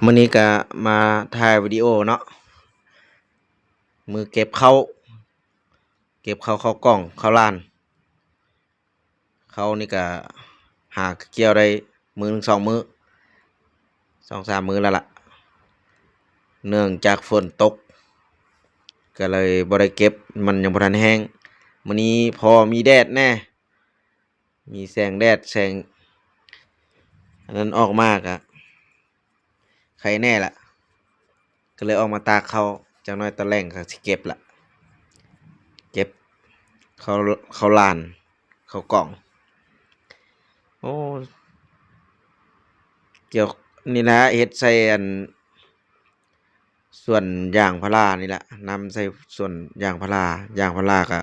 ມື້ນີ້ກະມາຖ່າຍວິດີໂອເນາະ ມື້ເກັບເຂົ້າ ເກັບເຂົ້າ ເຂົ້າກ່ອງ ເຂົ້າລານ. ເຂົ້ານີ້ກະຫາກ່ຽວໄດ້ມື້ໜຶ່ງສອງມື້ ສອງສາມມື້ແລ້ວລະ ເນື່ອງຈາກຝົນຕົກ ກະເລີຍບໍ່ໄດ້ເກັບ ມັນຍັງບໍ່ທັນແຫ້ງ. ມື້ນີ້ພໍມີແດດແດ່ ມີແສງແດດ ແສງອັນນັ້ນອອກມາກະໄຄແດ່ລະ ກະເລີຍອອກມາຕາກເຂົ້າ ຈັກໜ້ອຍຕອນແລງກະຊິເກັບລະ ເກັບເຂົ້າ ເຂົ້າລານ ເຂົ້າກ່ອງ. ໂອ້ ກ່ຽວນີ້ລະ ເຮັດໃສ່ອັນ ສວນຢາງພາລານີ້ລະ ນຳໃສ່ສວນຢາງພາລາ ຢາງພາລາກະ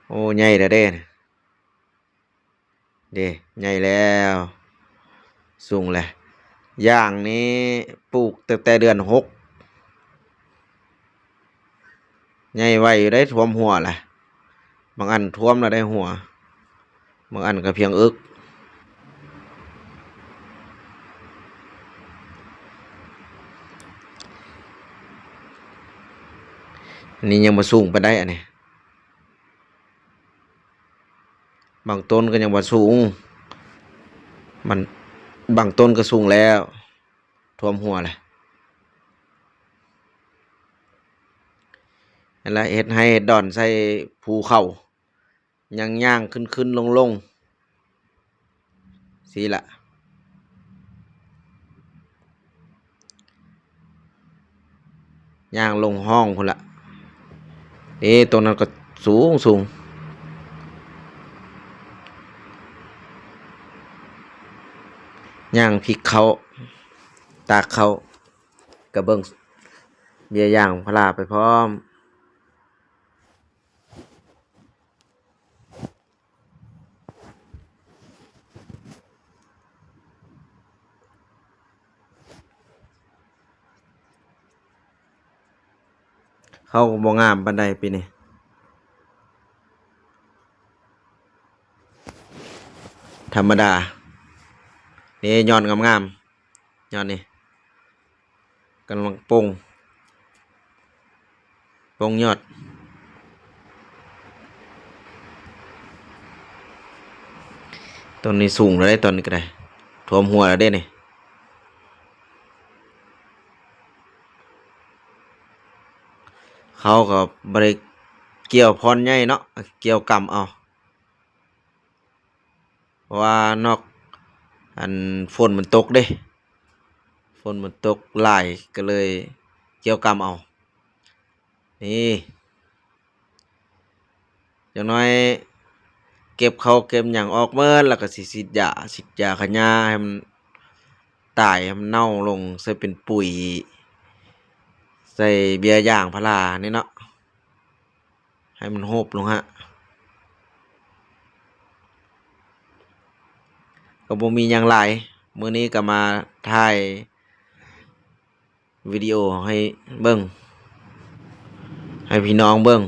ໂອ້ ໃຫຍ່ແລ້ວເດ້ ເດ້ ໃຫຍ່ແລ້ວ ສູງແລ້ວ. ຢາງນີ້ປູກຕັ້ງແຕ່ເດືອນຫົກ ໃຫຍ່ໄວຢູ່ເດ້ ຖ້ວມຫົວລະ ບາງອັນຖ້ວມລະໄດ້ຫົວ ບາງອັນກະພຽງເອິກ. ອັນນີ້ຍັງບໍ່ສູງປານໃດ ອັນນີ້ ບາງຕົ້ນກະຍັງບໍ່ສູງ ມັນ ບາງຕົ້ນກະສູງແລ້ວ ຖ້ວມຫົວແລ້ວ. ຫັ້ນລະ ເຮັດໄຮ່ເຮັດດອນໃສ່ພູເຂົາ ຍ່າງໆ ຂຶ້ນໆ ລົງໆ ຊີ້ລະ ຍ່າງລົງຮ່ອງພຸ້ນລະ. ເອີ ຕົງນັ້ນກະສູງໆ ຍ່າງພິກເຂົ້າ ຕາກເຂົ້າ ກະເບິ່ງເບ້ຍຢາງພາລາໄປພ້ອມ. ເຂົ້າກະບໍ່ງາມປານໃດປີນີ້ ທຳມະດາ. ນີ້ ຍອດງາມໆ ຍອດນີ້ ກຳລັງປົ່ງ ປົ່ງຍອດ. ຕອນນີ້ສູງແລ້ວເດ້ ຕອນນີ້ກະໄດ້ ຖ້ວມຫົວແລ້ວເດ້ນີ້. ເຂົາກະບໍ່ໄດ້ກ່ຽວພອນໃຫຍ່ເນາະ ກ່ຽວກຳເອົາ. ເພາະວ່ານອກ ອັນ ຝົນມັນຕົກເດ້ ຝົນມັນຕົກຫຼາຍ ກະເລີຍກ່ຽວກຳເອົາ. ນີ້ ຈັກໜ້ອຍເກັບເຂົ້າເກັບຫຍັງອອກໝົດ ລະກະຊິສີດຢາ ສີດຢາຂະຫຍ້າໃຫ້ມັນຕາຍ ໃຫ້ມັນເນົ່າລົງ ໃສ່ເປັນປຸຍ ໃສ່ເບ້ຍຢາງພາລານີ້ເນາະ. ໃຫ້ມັນໂຮບລົງຫັ້ນ ກະບໍ່ມີຫຍັງຫຼາຍ. ມື້ນີ້ກະມາຖ່າຍວິດີໂອໃຫ້ເບິ່ງ ໃຫ້ພີ່ນ້ອງເບິ່ງ